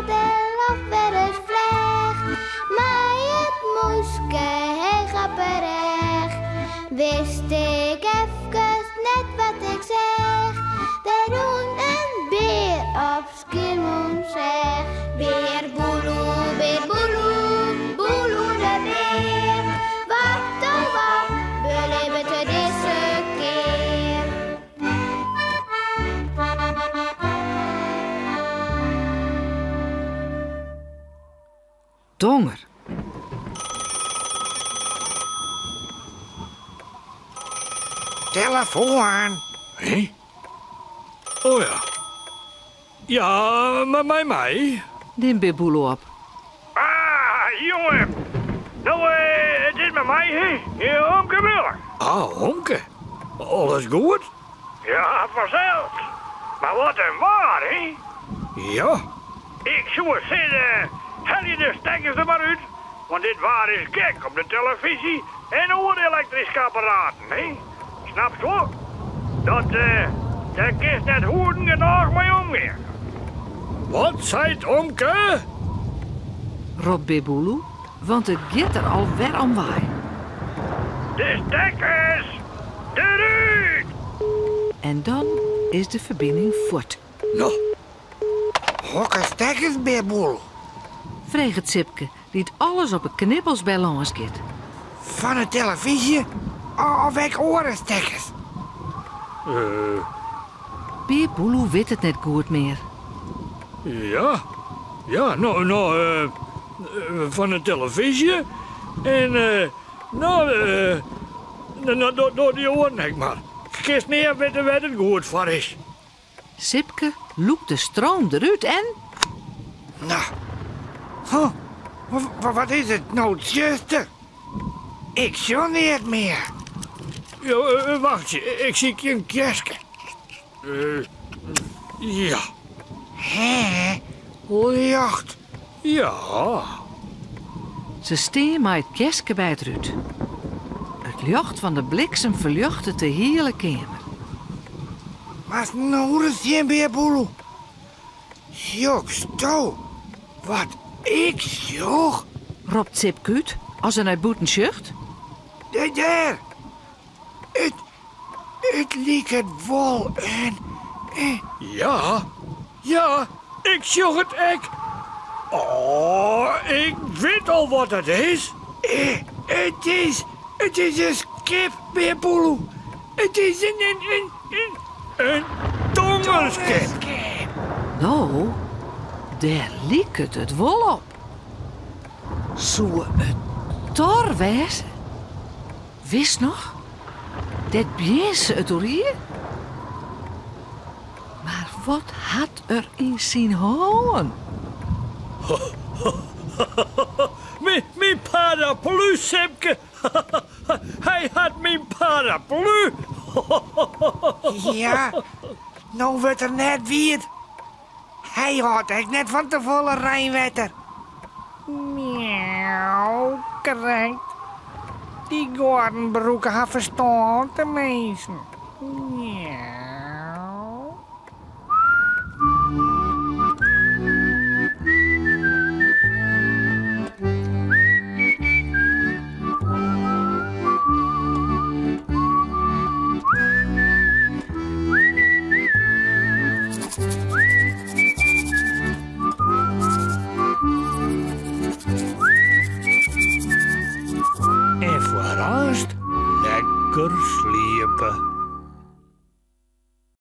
de loft wer ris fleach. Mei it mûske heech op 'e rêch. Wist ik efkes net wat ik seach. Der rûn in bear op Skiermûntseach. Bear Boeloe, bear Boeloe, Boeloe de bear. Wat oh wat belibbet er dizze kear? Tonger. Telefoan. Hé? Oh ja. Ja, mar mei my. Nimt Bear Boeloe op. Ah, jonge. No, it is mei my, hè? Omke Wille. Ah, omke. Alles goed? Ja, fansels. Mar wat in waar, hè? Ja. Ik soe sizze, helje de stekkers der mar út, want dit waar is gek op de telefyzje en oare elektryske apparaten, hè? Snapst wol? Dat, dêr kinst net hoeden genôch mei omgean. Wat seit omke? Ropt Bear Boeloe, want it giet der al wer om wei. De stekkers derút! En dan is de ferbining fuort. No. Hokker stekkers, Bear Boeloe? Freget Sipke, dy't alles op 'e knibbels by lâns giet. Fan 'e telefyzje of ek oare stekkers? Bear Boeloe wit it net goed mear. Ja, ja, no, no, fan 'e telefyzje en no, no, doch dy oaren ek mar. Kinst nea witte wêr't it goed foar is. Sipke lûkt de stroom derút en. No, huh, wat is it no tsjuster? Ik sjoch neat mear. Ja, wachtsje, ik sykje in kjerske. Ja. Hè, ljocht. Ja. Se stean mei it kjerske by it rút. It ljocht fan de bliksem ferljochtet de hiele keamer. Moatst no ris sjen, Bear Boeloe. Sjochsto wat ik sjoch? Ropt Sipke út as er nei bûten sjocht. Dêr! It, it liket wol in, in. Ja, ja, ik sjoch it ek. Oh, ik wit al wat it is. It is, it is in skip, Bear Boeloe. It is in, in, in, in, in tongerskip. No, dêr liket it wol op. Soe it Thor wêze? Witst noch? Dêr't Bjinse it oer hie? Mar wat hat er yn syn hân? Myn paraplu, Sipke! Hy hat myn paraplu! Ja, no wurdt er net wiet. Hy hâldt ek net fan te folle reinwetter. Miauw, krekt. Dy goaden brûke har ferstân teminsten. Miauw. En foar aanst lekker sliepe.